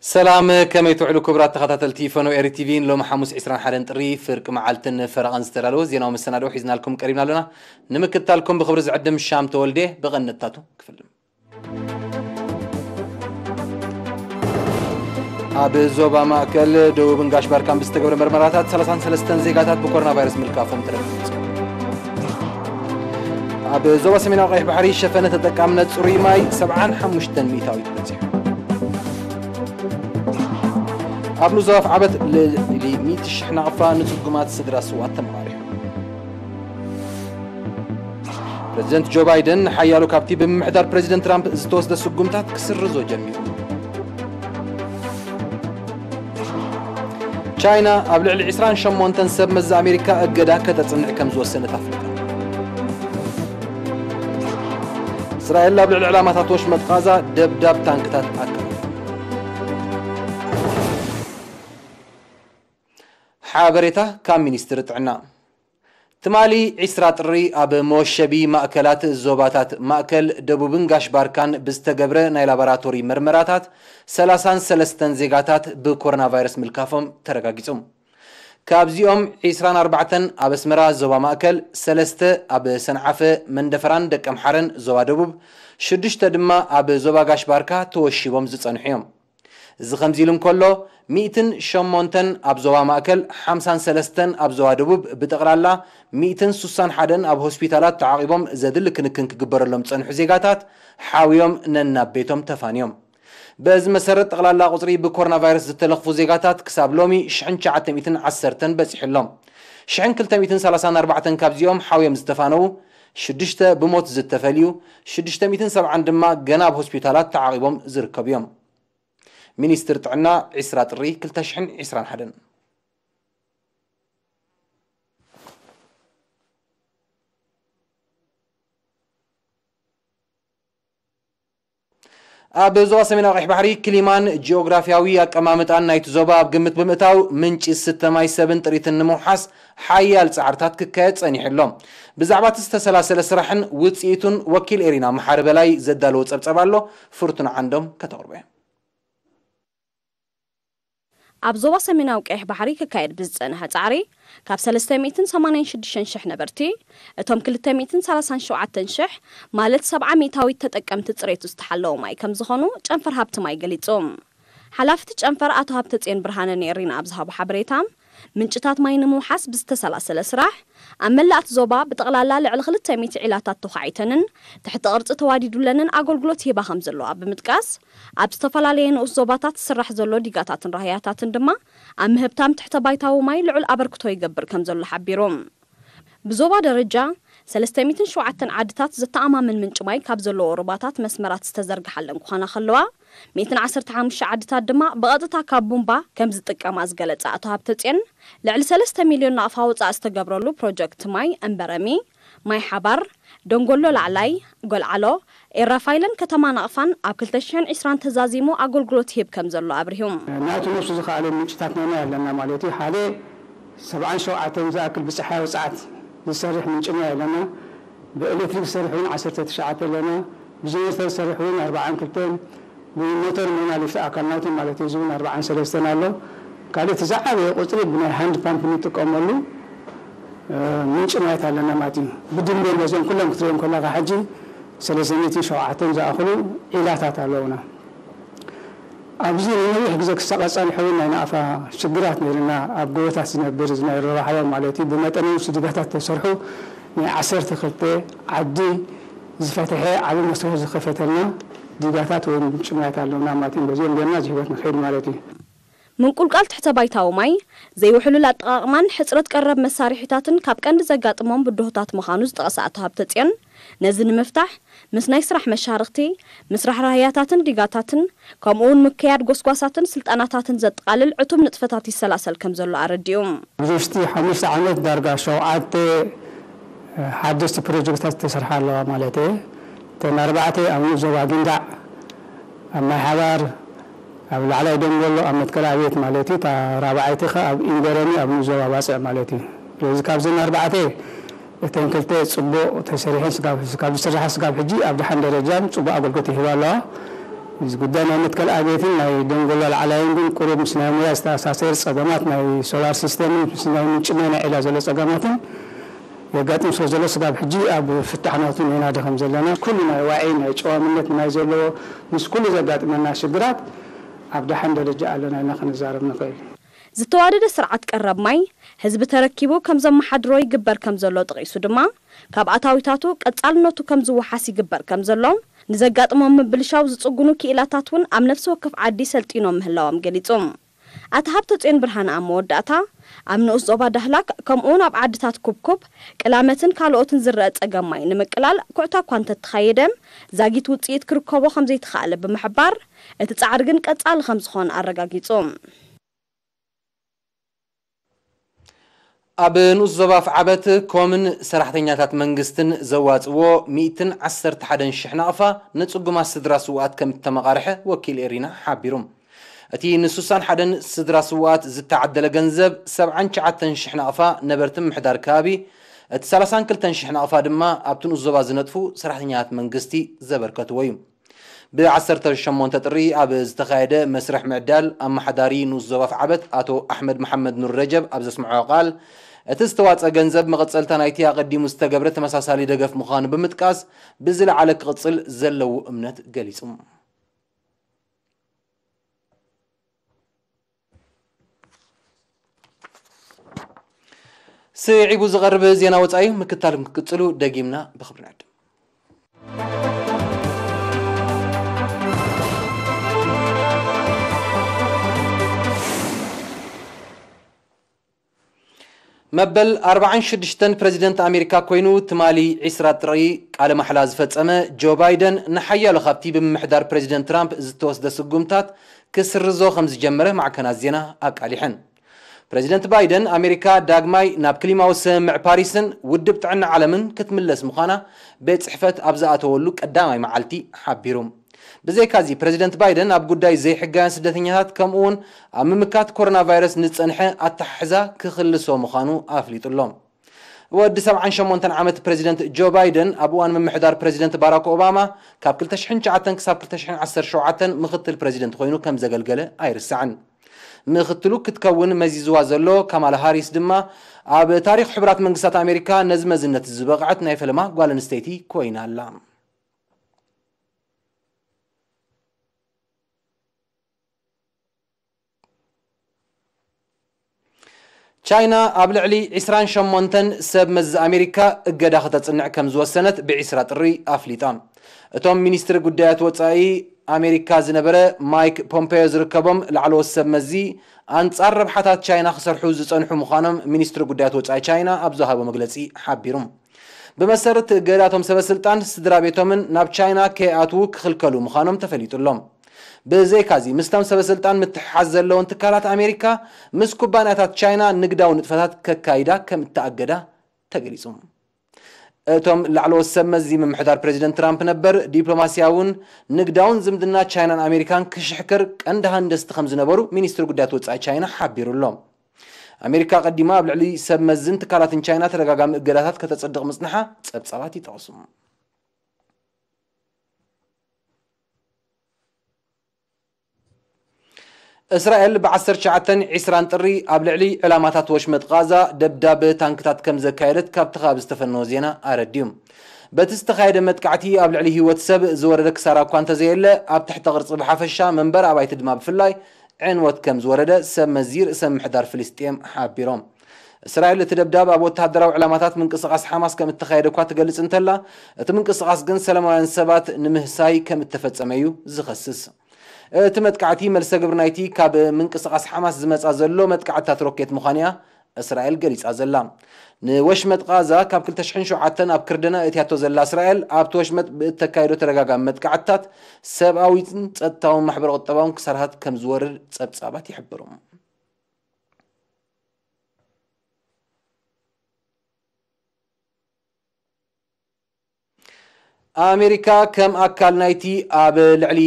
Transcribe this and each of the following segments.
ሰላም፣ ከመይ ትውዕሉ ክቡራት ተኸታተልቲ ፈኖ ኤሪ ቲቪ? ሎሚ ሓሙስ ዕስራን ሓደን ጥሪ ፍርቂ መዓልትን ፈረቓን ዝተዳለወ ዜናዊ መሰናድኦ ሒዝናልኩም ቀሪብና ኣለና። ንምክትታልኩም ብኽብሪ ዝዕድም ሻም ተወልዴ። ብቐንነታቱ ክፍልም። ኣብ ዞባ ማእከል ደቡብን ጋሽ ባርካን ብዝተገብረ መርመራታት ሰላሳን ሰለስተን ዜጋታት ብኮሮና ቫይረስ ምልካፎም ተረጋጊጹ። ኣብ ዞባ ሰሜናዊ ቀይሕ ባሕሪ ሸፈነ ተጠቃምነት ጽሩይ ማይ ሰብዓን ሓሙሽተን ሚእታዊት በጺሑ። ኣብ ኑዞ ኣፍዓበት ልዕሊ ሚእቲ ሽሕ ናቕፋ ንጽጉማት ስድራ ስውኣት ተመቓሪሑ። ፕረዚደንት ጆ ባይደን ሓያሎ ካብቲ ብምምሕዳር ፕረዚደንት ትራምፕ ዝተወስደ ስጉምታት ክስርዞ ጀሚሩ። ቻይና ኣብ ልዕሊ ዕስራን ሸሞንተን ሰብ መዚ ኣሜሪካ እገዳ ከተጽንዕ ከም ዝወሰነት ኣፍሊጣ። እስራኤል ኣብ ልዕሊ ዕላማታት ወሽመጥ ቓዛ ደብዳብ ታንክታት ኣካይዳ። ሓበሬታ ካብ ሚኒስትሪ ጥዕና። ትማሊ ዕስራ ጥሪ ኣብ መወሸቢ ማእከላት ዞባታት ማእከል፣ ደቡብን ጋሽ ባርካን ብዝተገብረ ናይ ላቦራቶሪ መርመራታት ሰላሳን ሰለስተን ዜጋታት ብኮሮና ቫይረስ ምልካፎም ተረጋጊጹ። ካብዚኦም ዕስራን ኣርባዕተን ኣብ ኣስመራ ዞባ ማእከል፣ ሰለስተ ኣብ ሰንዓፈ፣ መንደፈራን ደቀምሓረን ዞባ ደቡብ፣ ሽዱሽተ ድማ ኣብ ዞባ ጋሽ ባርካ ተወሺቦም ዝጸንሑ እዮም። እዚ ከምዚ ኢሉ እንከሎ፣ ሚእትን ሸሞንተን ኣብ ዞባ ማእከል፣ ሓምሳን ሰለስተን ኣብ ዞባ ደቡብ፣ ብጠቕላላ ሚእትን ሱሳን ሓደን ኣብ ሆስፒታላት ተዓቒቦም ዘድሊ ክንክን ክግበረሎም ዝጸንሑ ዜጋታት ሓውዮም ነናብ ቤቶም ተፋንዮም። በዚ መሰረት፣ ጠቕላላ ቁጽሪ ብኮሮና ቫይረስ ዝተለኽፉ ዜጋታት ክሳብ ሎሚ ሽሕን ትሽዓተ ሚእትን ዓሰርተን በጺሑ ኣሎ። ሽሕን ክልተ ሚእትን ሰላሳን ኣርባዕተን ካብዚኦም ሓውዮም ዝተፋነዉ፣ ሽዱሽተ ብሞት ዝተፈልዩ፣ ሽዱሽተ ሚእትን ሰብዓን ድማ ገና ኣብ ሆስፒታላት ተዓቒቦም ዝርከቡ እዮም። ሚኒስትሪ ጥዕና፣ ዕስራ ጥሪ ክልተ ሽሕን ዕስራን ሓደን። ኣብ ዞባ ሰሜናዊ ቀይሕ ባሕሪ ክሊማን ጂኦግራፊያዊ ኣቀማምጣን ናይቲ ዞባ ኣብ ግምት ብምእታው፣ ምንጪ ዝስተ ማይ፣ ሰብን ጥሪትን ንምውሓስ ሓያል ጻዕርታት ክካየድ ጸኒሑ ኣሎ። ብዛዕባ እቲ ዝተሰላሰለ ስራሕን ውጽኢቱን ወኪል ኤሪና መሓሪ በላይ ዘዳለዎ ጸብጻብ ኣሎ፣ ፍርቱና ዓንዶም ከተቕርቦ እያ። ኣብ ዞባ ሰሜናዊ ቀይሕ ባሕሪ ክካየድ ብዝጸንሐ ጻዕሪ፣ ካብ ሰለስተ ሚእትን ሰማንያን ሽዱሽተን ሽሕ ነበርቲ፣ እቶም ክልተ ሚእትን ሰላሳን ሸውዓተን ሽሕ፣ ማለት ሰብዓ ሚእታዊት ተጠቀምቲ ጽሬቱ ዝተሓለወ ማይ ከም ዝኾኑ ጨንፈር ሃብቲ ማይ ገሊጹ። ሓላፊ እቲ ጨንፈር ኣቶ ሃብተጽዮን ብርሃነ ንኤሪና ኣብ ዝሃቦ ሓበሬታ፣ ምንጭታት ማይ ንምውሓስ ብዝተሰላሰለ ስራሕ፣ ኣብ መላእ እቲ ዞባ ብጠቕላላ ልዕሊ ክልተ ሚእቲ ዒላታት ተዃዒተንን ትሕተ ቅርጺ ተዋዲዱለንን ኣገልግሎት ይህባ ከም ዘለዋ ብምጥቃስ፣ ኣብ ዝተፈላለየ ንኡስ ዞባታት ዝስራሕ ዘሎ ዲጋታትን ራህያታትን ድማ ኣብ ምህብታም ትሕተ ባይታዊ ማይ ልዑል ኣበርክቶ ይገብር ከም ዘሎ ሓቢሩ። ብዞባ ደረጃ፣ ሰለስተ ሚእትን ሸውዓተን ዓድታት ዘተኣማምን ምንጪ ማይ ካብ ዘለዎ ሩባታት መስመራት ዝተዘርግሓለን ክኾና ከለዋ፣ ሚእትን ዓሰርተ ሓሙሽተ ዓድታት ድማ ብቐጥታ ካብ ቡምባ ከም ዝጥቀማ ዝገለጸ ኣቶ ሃብተጽዮን፣ ልዕሊ ሰለስተ ሚልዮን ናቕፋ ወጻኢ ዝተገብረሉ ፕሮጀክት ማይ እምበረሚ፣ ማይ ሓባር፣ ደንጎሎ ላዕላይ፣ ጎልዓሎ፣ ኤራፋይለን ከተማ ናቕፋን ኣብ ክልተ ሽሕን ዕስራን ተዛዚሙ ኣገልግሎት ይህብ ከም ዘሎ ኣብሪሁ። ናቱ ነብሱ ዝኸኣለ ምንጭታት ናይ ማይ ኣለና ማለት እዩ። ሓደ ሰብዓን ሸውዓተን ዝኣክል ብጸሓያዊ ጸዓት ዝሰርሕ ምንጪ ማይ ኣለና። ብኤሌክትሪክ ዝሰርሕ እውን ዓሰርተ ትሽዓተ ኣለና። ብጀነሬተር ዝሰርሕ እውን ኣርባዓን ክልተን፣ ብሞተር ሞናሊፍት ኣካል ናቱ ማለት እዩ፣ እዚ እውን ኣርባዓን ሰለስተን ኣሎ። ካልእ እቲ ዝዓበየ ቁጽሪ ብናይ ሃንድ ፓምፕ እንጥቀመሉ፣ እ፣ ምንጪ ማያት ኣለና ማለት እዩ። ብድምር ነዚኦም ኩሎም ክትሪኦም ከለኻ ሕጂ ሰለስተ ሚእትን ሸውዓተን ዝኣኽሉ ዒላታት ኣለዉና። ኣብዚ ንነዊሕ ግዜ ክሳቐ ጸኒሑ እውን ናይ ናቕፋ ሽግራት ነይርና። ኣብ ጎቦታት ዝነብር፣ እዚ ናይ ሩባ ሓባብ ማለት እዩ፣ ብመጠኑ ስድጋታት ተሰርሑ ናይ ዓሰርተ ክልተ ዓዲ ዝፈትሐ ዓቢ መስኮት ዝኸፈተልና ዲጋታት ወይ ምንጪ ማያት ኣለውና ማለት እዩ። በዚኦም ጌርና እዚ ህይወት ንኸይድ ማለት እዩ። ምንቁልቃል ትሕተ ባይታዊ ማይ፣ ዘይውሕሉል ኣጠቓቕማን ሕጽረት ቀረብ መሳርሒታትን ካብ ቀንዲ ዘጋጥሞም ብድሆታት ምዃኑ ዝጠቐሰ ኣቶ ሃብተጽዮን፣ ነዚ ንምፍታሕ ምስ ናይ ስራሕ መሻርኽቲ፣ ምስራሕ ራህያታትን ዲጋታትን፣ ከምኡውን ምክያድ ጎስጓሳትን ስልጠናታትን ዘጠቓልል ዕቱብ ንጥፈታት ይሰላሰል ከም ዘሎ ኣረዲኡ። ኣብዚ ውሽጢ ሓሙሽተ ዓመት ዳርጋ ሸውዓተ ሓደስቲ ፕሮጀክታት ዝተሰርሓ ኣለዋ ማለት እየ። እተን ኣርባዕተ ኣብ ንኡስ ዞባ ጊንዳዕ፣ ኣብ ማይ ሓባር፣ ኣብ ላዕላይ ደንጎሎ፣ ኣብ መትከል ኣብየት ማለት እዩ። እታ ራብዓይቲ ኸ ኣብ ኢንገረሚ፣ ኣብ ንኡስ ዞባ ባጽዕ ማለት እዩ። ስለዚ ካብዘን ኣርባዕተ እተን ክልተ ጽቡቕ ተሰሪሐን ስጋብ፣ ካብ ዝስርሓ ስጋብ ሕጂ ኣብ ደሓን ደረጃን ጽቡቕ ኣገልግሎት ይህባ ኣለዋ። እዚ ጉዳይ ናይ መትከል ኣቤትን ናይ ደንጎላ ላዕላይን ግን ቁሩብ ምስ ናይ ሙያ ዝተኣሳሰር ጸገማት ናይ ሶላር ሲስተምን ምስ ናይ ምንጪ ማይ ናይ ዒላ ዘሎ ጸገማትን የጋጥም ስለ ዘሎ፣ ስጋብ ሕጂ ኣብ ፍታሕ ናቱ ንናደ ከም ዘለና፣ ኩሉ ናይ ዋዒ ናይ ጨዋምነት ናይ ዘለዎ ምስ ኩሉ ዘጋጥመና ሽግራት ኣብ ደሓን ደረጃ ኣለና ኢልና ክንዛረብ ንኽእል። ዝተዋደደ ስርዓት ቀረብ ማይ ህዝቢ ተረኪቡ ከም ዘመሓድሮ ይግበር ከም ዘሎ ጠቒሱ ድማ፣ ካብ ኣታዊታቱ ቀጻልነቱ ከም ዝወሓስ ይግበር ከም ዘሎ፣ ንዘጋጥሞም ምብልሻው ዝጽግኑ ክኢላታት እውን ኣብ ነፍሲ ወከፍ ዓዲ ሰልጢኖም ምህላዎም ገሊጹ። ኣታ ሃብተጽዮን ብርሃነ ኣብ መወዳእታ፣ ኣብ ንኡስ ዞባ ዳህላክ ከምኡውን ኣብ ዓድታት ኩብኩብ፣ ቅላመትን ካልኦትን ዝረኣ ጸገም ማይ ንምቅላል ኩዕታ እኳ እንተተኻየደ፣ ዛጊት ውጽኢት ክርከቦ ከም ዘይተኻእለ ብምሕባር፣ እቲ ጻዕሪ ግን ቀጻሊ ከም ዝኾነ ኣረጋጊጹ። ኣብ ንኡስ ዞባ ኣፍዓበት ኮምን ሰራሕተኛታት መንግስትን ዘዋፅዎ ሚእትን ዓሰርተ ሓደን ሽሕ ናቕፋ ንፅጉማት ስድራ ስውኣት ከም እተመቓርሐ ወኪል ኤሪና ሓቢሩ። እቲ ንሱሳን ሓደን ስድራ ስውኣት ዝተዓደለ ገንዘብ ሰብዓን ትሽዓተን ሽሕ ናቕፋ ነበርቲ ምምሕዳር ከባቢ፣ እቲ ሰላሳን ክልተን ሽሕ ናቕፋ ድማ ኣብቲ ንኡስ ዞባ ዝነጥፉ ሰራሕተኛታት መንግስቲ ዘበርከትዎ እዩ። ብ ዓሰርተ ሸሞንተ ጥሪ ኣብ ዝተኻየደ መስርሕ ምዕዳል ኣመሓዳሪ ንኡስ ዞባ ኣፍዓበት ኣቶ ኣሕመድ መሓመድ ኑር ረጀብ ኣብ ዘስምዖ ቃል፣ እቲ ዝተዋፀ ገንዘብ መቐፀልታ ናይቲ ኣቐዲሙ ዝተገብረ ተመሳሳሊ ደገፍ ምዃኑ ብምጥቃስ፣ ብዝለዓለ ክቕፅል ዘለዎ እምነት ገሊፁ። ስዒቡ ዝቐርብ ዜና ወፃኢ ምክታል ክትቅፅሉ ደጊምና ብኽብሪ ንዕድም። መበል ኣርባዓን ሽዱሽተን ፕረዚደንት ኣሜሪካ ኮይኑ ትማሊ ዒስራ ጥሪ ቃለ ማሕላ ዝፈጸመ ጆ ባይደን ንሓያሎ ካብቲ ብምምሕዳር ፕረዚደንት ትራምፕ ዝተወስደ ስጉምታት ክስርዞ ከም ዝጀመረ ማዕከናት ዜና ኣቃሊሐን። ፕረዚደንት ባይደን ኣሜሪካ ዳግማይ ናብ ክሊማዊ ስምምዕ ፓሪስን ውድብ ጥዕና ዓለምን ክትምለስ ምዃና ቤት ጽሕፈት ኣብ ዝኣተወሉ ቀዳማይ መዓልቲ ሓቢሩ። ብዘይካዚ ፕረዚደንት ባይደን ኣብ ጉዳይ ዘይሕጋውያን ስደተኛታት ከምኡ እውን ኣብ ምምካት ኮሮና ቫይረስ ንዝጸንሐ ኣተሓሕዛ ክኽልሶ ምዃኑ ኣፍሊጡ ኣሎ። ወዲ ሰብዓን ሸሞንተን ዓመት ፕረዚደንት ጆ ባይደን ኣብ እዋን ምምሕዳር ፕረዚደንት ባራክ ኦባማ ካብ ክልተ ሽሕን ትሽዓተን ክሳብ ክልተ ሽሕን ዓሰርተ ሸውዓተን ምኽትል ፕረዚደንት ኮይኑ ከም ዘገልገለ ኣይርሳዕን። ምኽትሉ ክትከውን መዚዝዋ ዘሎ ካማላ ሃሪስ ድማ ኣብ ታሪኽ ሕቡራት መንግስታት ኣሜሪካ ነዚ መዝነት ዝበቕዐት ናይ ፈለማ ጓል ኣንስተይቲ ኮይና ኣላ። ቻይና ኣብ ልዕሊ ዒስራን ሸሞንተን ሰብ መዚ ኣሜሪካ እገዳ ከተጽንዕ ከም ዝወሰነት ብዒስራ ጥሪ ኣፍሊጣ። እቶም ሚኒስትሪ ጉዳያት ወጻኢ ኣሜሪካ ዝነበረ ማይክ ፖምፔዮ ዝርከቦም ላዕለዎት ሰብ መዚ ኣንጻር ረብሓታት ቻይና ክሰርሑ ዝጸንሑ ምዃኖም ሚኒስትሪ ጉዳያት ወጻኢ ቻይና ኣብ ዝሃቦ መግለጺ ሓቢሩ። ብመሰረት እቲ እገዳ እቶም ሰበ ስልጣን ስድራ ቤቶምን ናብ ቻይና ከይኣትዉ ክኽልከሉ ምዃኖም ተፈሊጡ ኣሎ። ብዘይካዚ ምስቶም ሰበ ስልጣን ምትሕሓዝ ዘለዎን ትካላት ኣሜሪካ ምስ ኩባንያታት ቻይና ንግዳዊ ንጥፈታት ከካይዳ ከም እተኣገዳ ተገሊጹ። እቶም ላዕለዎት ሰብ መዚ ምምሕዳር ፕረዚደንት ትራምፕ ነበር ዲፕሎማስያውን ንግዳውን ዝምድና ቻይናን ኣሜሪካን ክሽሕክር ቀንዲ ሃንደስቲ ከም ዝነበሩ ሚኒስትሪ ጉዳያት ወጻኢ ቻይና ሓቢሩ ኣሎ። ኣሜሪካ ኣቐዲማ ኣብ ልዕሊ ሰብ መዝን ትካላትን ቻይና ተደጋጋሚ እገዳታት ከተጽድቕ ምጽንሓ ጸብጻባት ይጠቕሱ። እስራኤል ብ ዓሰርተ ትሽዓተን ዒስራን ጥሪ ኣብ ልዕሊ ዕላማታት ወሽመጥ ቓዛ ደብዳብ ታንክታት ከም ዘካየደት ካብቲ ከባቢ ዝተፈነወ ዜና ኣረድዩ። በቲ ዝተኻየደ መጥቃዕቲ ኣብ ልዕሊ ህይወት ሰብ ዝወረደ ክሳራ እኳ እንተዘየለ፣ ኣብ ትሕተ ቅርጺ ብሓፈሻ መንበር ኣባይቲ ድማ ብፍላይ ዕንወት ከም ዝወረደ ሰብ መዚ ርእሰ ምምሕዳር ፍልስጤም ሓቢሮም። እስራኤል እቲ ደብዳብ ኣብ ወተሃደራዊ ዕላማታት ምንቅስቓስ ሓማስ ከም እተኻየደ እኳ ትገልጽ እንተላ፣ እቲ ምንቅስቓስ ግን ሰላማውያን ሰባት ንምህሳይ ከም እተፈጸመ እዩ ዝኸስስ። እቲ መጥቃዕቲ መልሰ ግብሪ ናይቲ ካብ ምንቅስቓስ ሓማስ ዝመጻ ዘሎ መጥቃዕትታት ሮኬት ምዃኑ እያ እስራኤል ገሊጻ ዘላ። ንወሽመጥ ቓዛ ካብ ክልተ ሽሕን ሸውዓተን ኣብ ክርደና እእትያቶ ዘላ እስራኤል፣ ኣብቲ ወሽመጥ ብእተካይዶ ተደጋጋሚ መጥቃዕትታት ሰብኣዊን ጸጥታውን ማሕበረ ቁጠባውን ክሳራታት ከም ዝወርድ ጸብጻባት ይሕብሩ። ኣሜሪካ ከም ኣካል ናይቲ ኣብ ልዕሊ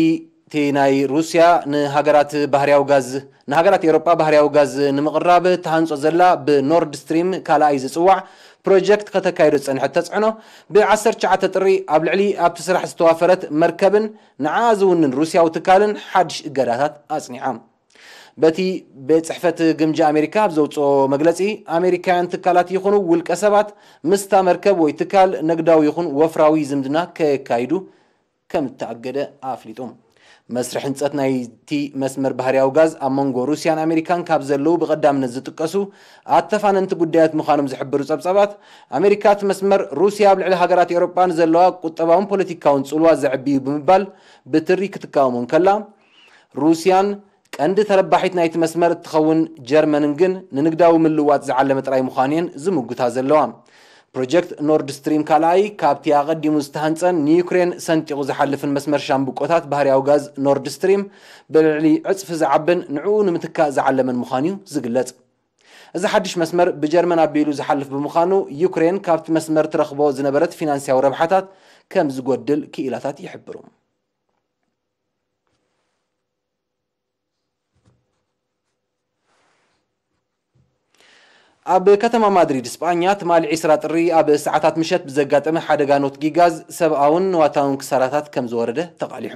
እቲ ናይ ሩስያ ንሃገራት ባህርያዊ ጋዝ፣ ንሃገራት ኤውሮጳ ባህርያዊ ጋዝ ንምቕራብ ተሃንጾ ዘላ ብኖርድ ስትሪም ካልኣይ ዝጽዋዕ ፕሮጀክት ከተካይዶ ዝጸንሐት ተጽዕኖ፣ ብ ዓሰርተ ትሽዓተ ጥሪ ኣብ ልዕሊ ኣብቲ ስራሕ ዝተዋፈረት መርከብን ንዓ ዝውንን ሩስያዊ ትካልን ሓድሽ እገዳታት ኣጽኒዓ። በቲ ቤት ጽሕፈት ግምጃ ኣሜሪካ ኣብ ዘውጽኦ መግለጺ፣ ኣሜሪካውያን ትካላት ይኹኑ ውልቀ ሰባት ምስታ መርከብ ወይ ትካል ነግዳዊ ይኹን ወፍራዊ ዝምድና ከየካይዱ ከም እተኣገደ ኣፍሊጡ። መስርሕ ህንጸት ናይቲ መስመር ባህርያዊ ጋዝ ኣብ መንጎ ሩስያን ኣሜሪካን ካብ ዘለዉ ብቐዳምነት ዝጥቀሱ ኣተፋነንቲ ጉዳያት ምዃኖም ዝሕብሩ ጸብጻባት፣ ኣሜሪካ እቲ መስመር ሩስያ ኣብ ልዕሊ ሃገራት ኤውሮጳ ንዘለዋ ቁጠባውን ፖለቲካውን ጽልዋ ዘዕቢ እዩ ብምባል ብትሪ ክትቃወሞ እንከላ፣ ሩስያን ቀንዲ ተረባሒት ናይቲ መስመር እትኸውን ጀርመንን ግን ንንግዳዊ ምልዋጥ ዝዓለመ ጥራይ ምዃኑ እየን ዝምጉታ ዘለዋ። ፕሮጀክት ኖርድ ስትሪም ካልኣይ ካብቲ ኣቐዲሙ ዝተሃንጸን ንዩክሬን ሰንጢቑ ዝሓልፍን መስመር ሻምብቆታት ባህርያዊ ጋዝ ኖርድ ስትሪም ብልዕሊ ዕጽፊ ዝዓብን ንዕኡ ንምትካእ ዝዓለመን ምዃኑ እዩ ዝግለጽ። እዚ ሓድሽ መስመር ብጀርመን ኣቢሉ ዝሓልፍ ብምዃኑ፣ ዩክሬን ካብቲ መስመር ትረኽቦ ዝነበረት ፊናንስያዊ ረብሓታት ከም ዝጎድል ክኢላታት ይሕብሩ። ኣብ ከተማ ማድሪድ ስጳኛ ትማሊ ዕስራ ጥሪ ኣብ ሰዓታት ምሸት ብዘጋጠመ ሓደጋ ኖትጊ ጋዝ ሰብኣውን ንዋታውን ክሳራታት ከም ዝወረደ ተቓሊሑ።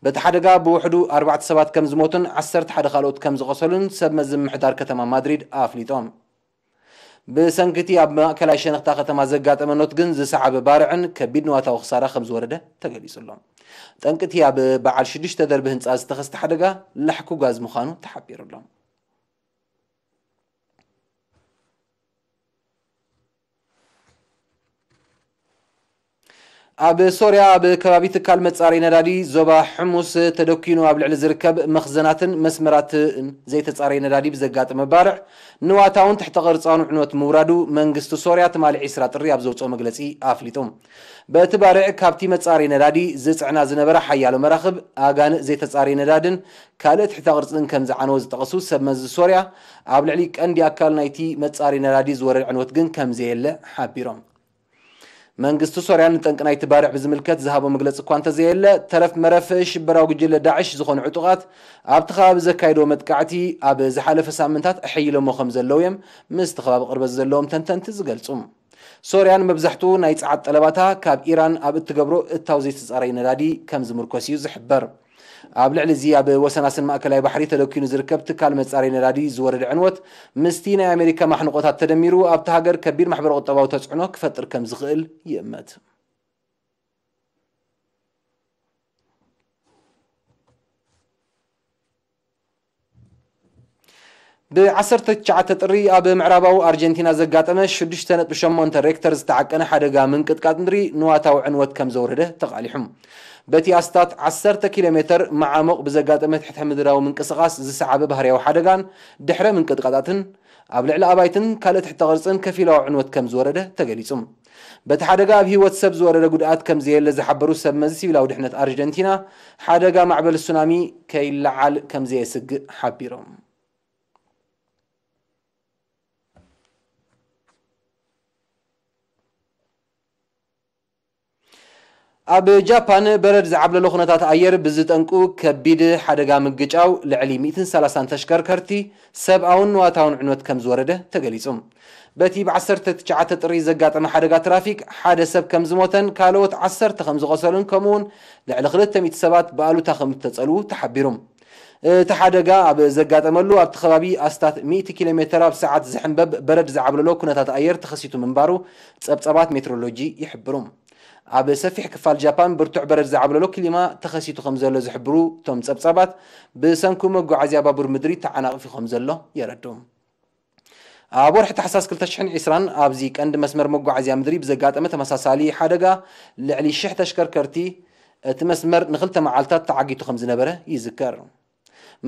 በቲ ሓደጋ ብውሕዱ ኣርባዕተ ሰባት ከም ዝሞቱን ዓሰርተ ሓደ ካልኦት ከም ዝቖሰሉን ሰብ መዚ ምምሕዳር ከተማ ማድሪድ ኣፍሊጦም። ብሰንኪ እቲ ኣብ ማእከላይ ሸነኽታ ከተማ ዘጋጠመ ኖትግን ዝሰዓበ ባርዕን ከቢድ ንዋታዊ ክሳራ ከም ዝወረደ ተገሊጹ ኣሎ። ጠንቂ እቲ ኣብ በዓል ሽዱሽተ ደርቢ ህንጻ ዝተኸስተ ሓደጋ ላሕኩ ጋዝ ምዃኑ ተሓቢሩ ኣሎ። ኣብ ሶርያ ኣብ ከባቢ ትካል መጻረይ ነዳዲ ዞባ ሕሙስ ተደኪኑ ኣብ ልዕሊ ዝርከብ መኽዘናትን መስመራትን ዘይተጻረየ ነዳዲ ብዘጋጠመ ባርዕ ንዋታውን ትሕተ ቅርጻውን ዕንወት ምውራዱ መንግስቲ ሶርያ ትማሊ ዕስራ ጥሪ ኣብ ዘውጽኦ መግለጺ ኣፍሊጡ። በቲ ባርዕ ካብቲ መጻረይ ነዳዲ ዝጽዕና ዝነበራ ሓያሎ መራኽብ፣ ኣጋንእ ዘይተጻረየ ነዳድን ካልእ ትሕተ ቅርጽን ከም ዝዓነወ ዝጠቐሱ ሰብ መዚ ሶርያ፣ ኣብ ልዕሊ ቀንዲ ኣካል ናይቲ መጻረይ ነዳዲ ዝወረደ ዕንወት ግን ከም ዘየለ ሓቢሮም። መንግስቲ ሶርያ ንጠንቂ ናይቲ ባርዕ ብዝምልከት ዝሃቦ መግለጺ እኳ እንተዘየለ፣ ተረፍ መረፍ ሽበራዊ ጉጅለ ዳዕሽ ዝኾኑ ዕጡቓት ኣብቲ ከባቢ ዘካየድዎ መጥቃዕቲ ኣብ ዝሓለፈ ሳምንታት ኣሐይሎሞ ከም ዘለዉ እዮም ምስቲ ከባቢ ቅርበት ዘለዎም ተንተንቲ ዝገልጹ። ሶርያ ንመብዛሕትኡ ናይ ጸዓት ጠለባታ ካብ ኢራን ኣብ እትገብሮ እታው ዘይተጻረየ ነዳዲ ከም ዝምርኮስ እዩ ዝሕበር። ኣብ ልዕሊ እዚ ኣብ ወሰናስን ማእከላይ ባሕሪ ተደኪኑ ዝርከብ ትካል መጻረይ ነዳዲ ዝወረደ ዕንወት ምስቲ ናይ ኣሜሪካ ማሕንቆታት ተደሚሩ ኣብቲ ሃገር ከቢድ ማሕበረ ቁጠባዊ ተጽዕኖ ክፈጥር ከም ዝኽእል ይእመት። ብ ዓሰርተ ትሽዓተ ጥሪ ኣብ ምዕራባዊ ኣርጀንቲና ዘጋጠመ ሽዱሽተ ነጥቢ ሸሞንተ ሬክተር ዝተዓቀነ ሓደጋ ምንቅጥቃጥ ምድሪ ንዋታዊ ዕንወት ከም ዘውረደ ተቓሊሑ። በቲ ኣስታት ዓሰርተ ኪሎ ሜተር መዓሙቕ ብዘጋጠመ ትሕተ ምድራዊ ምንቅስቓስ ዝሰዓበ ባህርያዊ ሓደጋን ድሕረ ምንቅጥቃጣትን ኣብ ልዕሊ ኣባይትን ካልእ ትሕተ ቅርጽን ከፊላዊ ዕንወት ከም ዝወረደ ተገሊጹ። በቲ ሓደጋ ኣብ ህይወት ሰብ ዝወረደ ጉድኣት ከም ዘየለ ዝሓበሩ ሰብ መዚ ሲቪላዊ ድሕነት ኣርጀንቲና፣ ሓደጋ ማዕበል ሱናሚ ከይለዓል ከም ዘየስግእ ሓቢሮም። ኣብ ጃፓን በረድ ዝዓብለሎ ኩነታት ኣየር ብዝጠንቁ ከቢድ ሓደጋ ምግጫው ልዕሊ ሚእትን ሰላሳን ተሽከርከርቲ ሰብኣውን ንዋታውን ዕንወት ከም ዝወረደ ተገሊጹ። በቲ ብ ዓሰርተ ትሽዓተ ጥሪ ዘጋጠመ ሓደጋ ትራፊክ ሓደ ሰብ ከም ዝሞተን ካልኦት ዓሰርተ ከም ዝቖሰሉን ከምኡውን ልዕሊ ክልተ ሚእቲ ሰባት ብኣሉታ ከም እተጸልዉ ተሓቢሩ። እቲ ሓደጋ ኣብ ዘጋጠመሉ ኣብቲ ከባቢ ኣስታት ሚእቲ ኪሎ ሜተር ኣብ ሰዓት ዝሕንበብ በረድ ዝዓብለሎ ኩነታት ኣየር ተኸሲቱ ምንባሩ ጸብጻባት ሜትሮሎጂ ይሕብሩ። ኣብ ሰፊሕ ክፋል ጃፓን ብርቱዕ በረድ ዝዓብለሎ ክሊማ ተኸሲቱ ከም ዘሎ ዝሕብሩ እቶም ጸብጻባት፣ ብሰንኩ መጓዓዝያ ባቡር ምድሪ ተዓናቒፉ ከም ዘሎ የረድኡ። ኣብ ወርሒ ታሕሳስ ክልተ ሽሕን ዕስራን ኣብዚ ቀንዲ መስመር መጓዓዝያ ምድሪ ብዘጋጠመ ተመሳሳሊ ሓደጋ ልዕሊ ሽሕ ተሽከርከርቲ እቲ መስመር ንኽልተ መዓልታት ተዓጊቱ ከም ዝነበረ ይዝከር።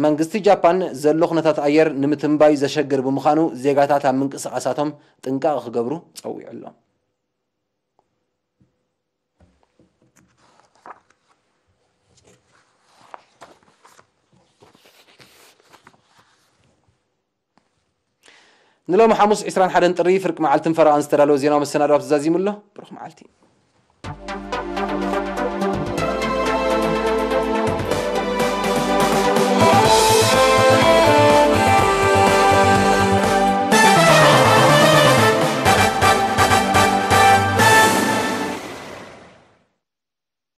መንግስቲ ጃፓን ዘሎ ኩነታት ኣየር ንምትንባይ ዘሸግር ብምዃኑ ዜጋታት ኣብ ምንቅስቓሳቶም ጥንቃቐ ክገብሩ ጸዊዑ ኣሎ። ንሎሚ ሓሙስ ዕስራን ሓደን ጥሪ ፍርቂ መዓልትን ፈረቓን ዝተዳለወ ዜናዊ መሰናዶ ኣብ ተዛዚሙ ኣሎ። ብሩኽ መዓልቲ።